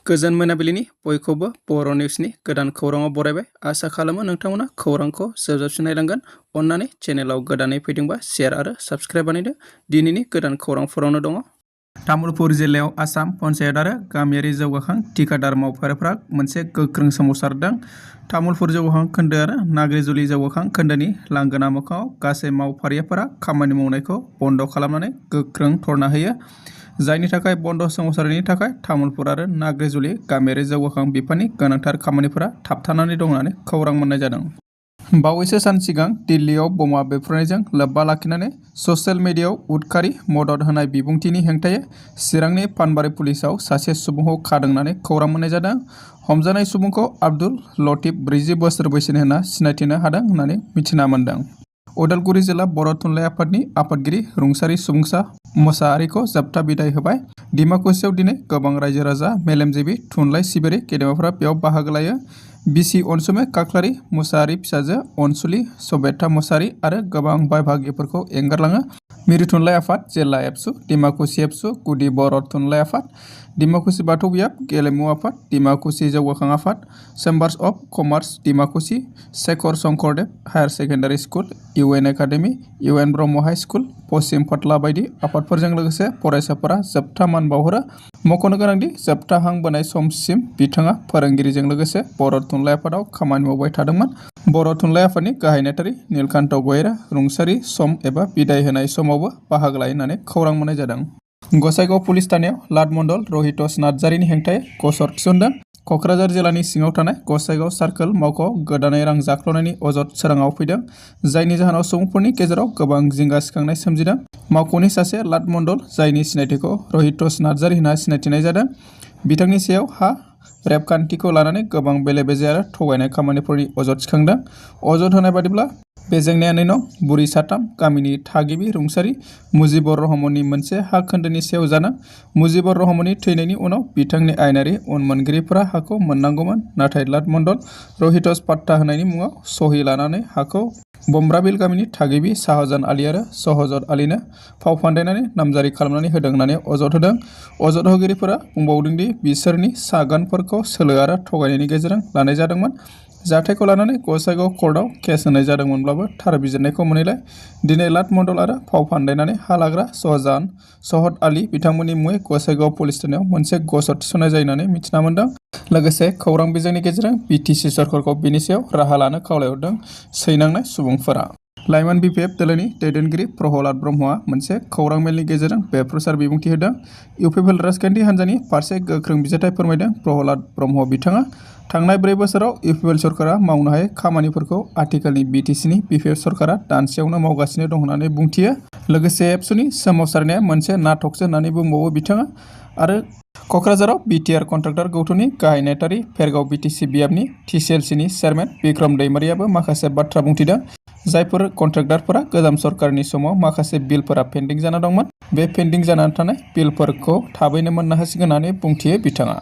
गोजोन मोनाबिलिनि बयखौबो बर' निउसनि गोदान खौराङाव बरायबाय। आसा खालामो नोंथांमोना खौरांखौ जोबजाबसिम नायलांगोन। अन्नानै चेनेलाव गोदानै फैदोंबा शेयार आरो साबस्क्राइब बानायदो। दिनैनि गोदान खौरांफोरावनो दङ। तामुलपुर जिल्लायाव आसाम पन्चायत आरो गामियारि जौगाखां थिकादार मावफारिफोरा मोनसे गोख्रों सोमावसारदों। तामुलपुर जौगाखां खोन्दो आरो नाग्रिजुलि जौगाखां खोन्दोनि लांगोना मोखाङाव गासै मावफारियाफोरा खामानि मावनायखौ बन्द' खालामनानै गोख्रों धर्ना होयो। जायनि थाखाय बन्द' सोमावसारनायनि थाखाय तामुलपुर आरो नाग्रिजुलि गामियारि जौगाखां बिफाननि गोनांथार खामानिफोरा थाबथानानै दं होननानै खौरां मोननाय जादों। बावैसो सान सिगां दिल्लीयाव बमा बेफ्रुनायजों लोब्बा लाखिनानै ससियेल मिडियायाव उदखारि मदद होनाय बिबुंथिनि हेंथायै चिरांनि पानबारि पुलिसाव सासे सुबुंखौ खादों होननानै खौरां मोननाय जादों। हमजानाय सुबुंखौ आब्दुल लतीफ 40 बोसोर बैसोनि होनना सिनायथिनो हादों होननानै मिथिना मोन्दों। उदालगुरि जिल्ला बर' थुनलाइ आफादनि आफादगिरि रुंसारि सुबुंसा मोसाहारिखौ जोबथा बिदाय होबाय। डिमाकुसियाव दिनै गोबां रायजो राजा मेलेमजिबि थुनलाइ सिबियारि गेदेमाफोरा बेयाव बाहागो लायो। बिसि अनसुमै काख्लारि मोसाहारि फिसाजो अनसुलि सबेता मोसाहारि आरो गोबां बाय बाहागिफोरखौ एंगारलाङो। मिरु थुनलाइ आफाद जिल्ला एबसु डिमाकुसि एबसु गुदि बर' थुनलाइ आफाद डिमाकुसि बाथौ बियाब गेलेमु आफाद डिमाकुसि जौगाखां आफाद chambers of commerce Dimakuchi Shekhar Shankardev higher secondary school UN academy UN Brahma high school Paschim Phatla बायदि आफादफोरजों लोगोसे फरायसाफोरा जोबथा मान बावहरो। मख'नो गोनांदि जोबथा हां बोनाय समसिम बिथाङा फोरोंगिरिजों लोगोसे बर' थुनलाइ आफादाव खामानि मावबाय थादोंमोन। बर' थुनलाइ आफादनि गाहाय नेहाथारि नीलकान्त गयेरा रुंसारि सम एबा बिदाय होनाय समावबो बाहागो लायो होननानै खौरां मोननाय जादों। गसाइगाव पुलिस थानायाव लाट मण्डल रहितस नार्जारिनि हेंथायै गसर थिसनदों। क'क्राझार जिल्लानि सिङाव थानाय गसाइगाव सार्कोल मावख'आव गोदानै रां जाख्ल'नायनि अजद सोराङाव फैदों। जायनि जाहोनाव सुबुंफोरनि गेजेराव गोबां जिंगा सिखांनाय सोमजिदों। मावख'नि सासे लाट मण्डल जायनि सिनायथिखौ रहितस नार्जारि होनना सिनायथिनाय जादों। बिथांनि सायाव हा रेबगान्थिखौ लानानै गोबां बेले बेजे आरो थगायनाय खामानिफोरनि अजद थिखांदों। अजद होनाय बादिब्ला बे जेंनाया 2 नं बुरि साथाम गामिनि थागिबि रुंसारि मुजिबुर रहमाननि मोनसे हा खोन्दोनि सायाव जादों। मुजिबुर रहमाननि थैनायनि उनाव बिथांनि आयेनारि उनमोनगिरिफोरा हाखौ मोननांगौमोन। नाथाय लाट मण्डल रहितस पाट्टा होनायनि मुङाव सहि लानानै हाखौ बमब्राबिल गामिनि थागिबि शाहजान आली आरो सहजत आलीनो फाव फान्दायनानै नामजारि खालामनानै होदों होननानै अजद होदों। अजद होगिरिफोरा बुंबावदोंदि बिसोरनि सागानफोरखौ सोलो आरो थगायनायनि गेजेरजों लानाय जादोंमोन। जाथायखौ लानानै गसाइगाव कर्टआव केस होनाय जादोंमोनब्लाबो थार बिजिरनायखौ मोनैलाय दिनै लाट मण्डल आरो फाव फान्दायनानै हा लाग्रा सहजान सहद आली बिथांमोननि मुङै गसाइगाव पुलिस थानायाव मोनसे गसर थिसननाय जायो होननानै मिथिना मोन्दों। लोगोसे खौरां बिजोंनि गेजेरजों BTC सरकारखौ बेनि सायाव राहा लानो खावलायहरदों सैनांनाय सुबुंफोरा। लाइमोन BPF दोलोनि दैदेनगिरि प्रहलाद ब्रह्मआ मोनसे खौरां मेलनि गेजेरजों बेफ्रुसार बिबुंथि होदों। UPPL राजखान्थि हान्जानि फारसे गोख्रों बिजिरथाय फोरमायदों प्रहलाद ब्रह्म बिथाङा। थांनाय 4 बोसोराव UPPL सरकारा मावनो हायै खामानिफोरखौ आथिखालनि BTCनि BPF सरकारा दानसेयावनो मावगासिनो दं होननानै बुंथियो। लोगोसे एबसुनि सोमावसारनाया मोनसे नाटकसो होननानै बुंबावो बिथाङा। आरो क'क्राझाराव BTR कन्ट्राक्टर गौथुमनि गाहाय नेहाथारि फेरगाव BTC बियाबनि TCLCनि चेयारमेन बिक्रम दैमारियाबो माखासे बाथ्रा बुंथिदों। जायफोर कन्ट्रेक्टरफोरा गोजाम सरकारनि समाव माखासे बिलफोरा पेन्डिं जाना दंमोन। बे पेन्डिं जानानै थानाय बिलफोरखौ थाबैनो मोननो हासिगोन होननानै बुंथियो बिथाङा।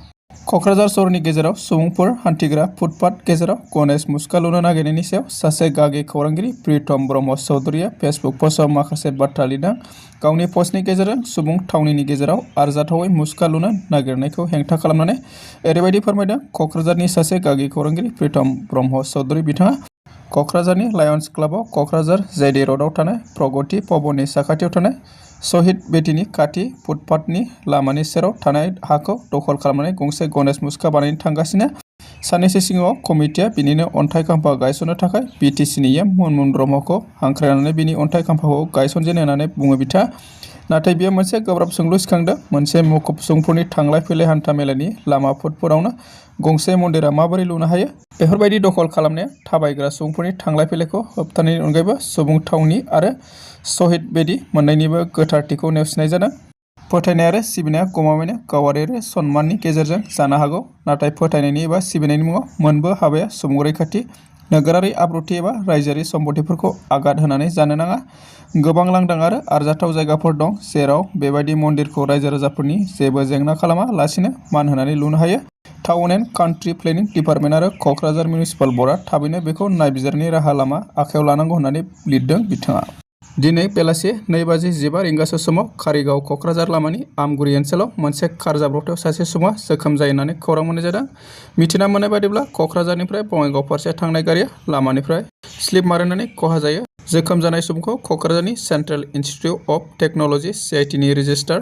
क'क्राझार सहरनि गेजेराव सुबुंफोर हान्थिग्रा फुटपाथ गेजेराव गणेश मुसुखा लुनो नागिरनायनि सायाव सासे गागि खौरांगिरि प्रितम ब्रह्म चौधुरीया फेसबुक पस्टआव माखासे बाथ्रा लिरदों। गावनि पस्टनि गेजेरजों सुबुं थावनिनि गेजेराव आरजाथावै मुसुखा लुनो नागिरनायखौ हेंथा खालामनानै ओरैबायदि फोरमायदों। क'क्राझारनि सासे गागि खौरांगिरि प्रितम ब्रह्म चौधुरी बिथाङा क'क्राझारनि लायन्स क्लाबआव क'क्राझार JD र'डआव थानाय प्रगति भवननि साखाथियाव थानाय शहीद बेदिनि खाथि फुटपाथनि लामानि सेराव थानाय हाखौ दखल खालामनानै गंसे गणेश मुसुखा बानायनो थांगासिनो। साननैसो सिगाङाव कमिटिया बिनिनो अन्थाइ खाम्फा गायसननो थाखाय BTCनि एम मनमोहन ब्रह्मखौ हांख्रायनानै बिनि अन्थाइ खाम्फाखौ गायसनजेनो होननानै बुङो बिथाङा। नाथाय बेयो मोनसे गोब्राब सोंलु सिखांदों। मोनसे मुखुब सुबुंफोरनि थांलाय फैलाय हान्था मेलानि लामा फुटफोरावनो गंसे मन्दिरा माबोरै लुनो हायो? बेफोरबायदि दखल खालामनाया थाबायग्रा सुबुंफोरनि थांलाय फैलायखौ होबथानायनि अनगायैबो सुबुं थावनि आरो शहीद बेदी मोन्नैनिबो गोथारथिखौ नेवसिनाय जादों। फोथायनाय आरो सिबिनाया गमामायैनो गावारि आरो सन्माननि गेजेरजों जानो हागौ। नाथाय फोथायनायनि एबा सिबिनायनि मुङाव मोनबो हाबाया सुबुं रैखाथि नोगोरारि आब्रुथि एबा रायजोआरि सम्पथिफोरखौ आघात होनानै जानो नाङा। गोबां लांदां आरो आरजाथाव जायगाफोर दं जेराव बेबायदि मन्दिरखौ रायजो राजाफोरनि जेबो जेंना खालामा लासिनो मान होनानै लुनो हायो। Town and country planning department आरो क'क्राझार मिउनिसिपाल बर्डआ थाबैनो बेखौ नायबिजिरनायनि राहा लामा आखायाव लानांगौ होननानै लिरदों बिथाङा। दिनै बेलासि 2:15 रिंगासो समाव कारिगाव क'क्राझार लामानि आमगुरि ओनसोलाव मोनसे कार जाब्रबथायाव सासे सुबुङा जोखोम जायो होननानै खौरां मोननाय जादों। मिथिना मोननाय बायदिब्ला क'क्राझारनिफ्राय बङाइगाव फारसे थांनाय गारिया लामानिफ्राय स्लिप मारिनानै खहा जायो। जोखोम जानाय सुबुंखौ क'क्राझारनि central institute of technology (CIT) नि रेजिस्ट्रार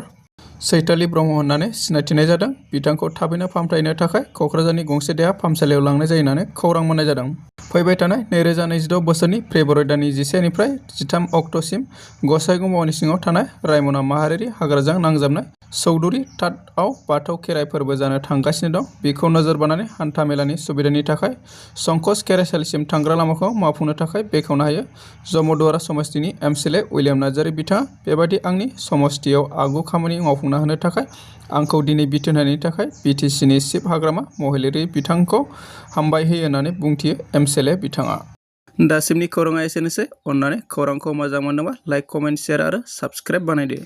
चैतालि ब्रह्म होननानै सिनायथिनाय जादों। बिथांखौ थाबैनो फाहामथायनो थाखाय क'क्राझारनि गंसे देहा फाहामसालियाव लांनाय जायो होननानै खौरां मोननाय जादों। फैबाय थानाय 2026 बोसोरनि फेब्रुवारि दाननि 11 निफ्राय 13 अक्ट'सिम गसाइगाव सिङाव थानाय रायमना माहारियारि हाग्राजों नांजाबनाय चौधुरी थाटआव बाथौ खेराइ फोरबो जानो थांगासिनो दं। बेखौ नोजोर बोनानै हान्था मेलानि सुबिदानि थाखाय संकस खेराइसालिसिम थांग्रा लामाखौ मावफुंनो थाखाय बेखेवनो हायो। जमदुवारा समस्तिनि MCLA उइलियाम नार्जारी बिथाङा बेबादि आंनि समस्तियाव आगु खामानि मावफुंना होनो थाखाय आंखौ दिनै बिथोन होनायनि थाखाय BTCनि चिफ हाग्रामा महिलारि बिथांखौ हामबाय होयो होननानै बुंथियो MCLA बिथाङा। दासिमनि खौराङा एसेनोसै। अन्नानै खौरांखौ मोजां मोनोबा लाइक, कमेन्ट, शेयार आरो साबस्क्राइब बानायदो।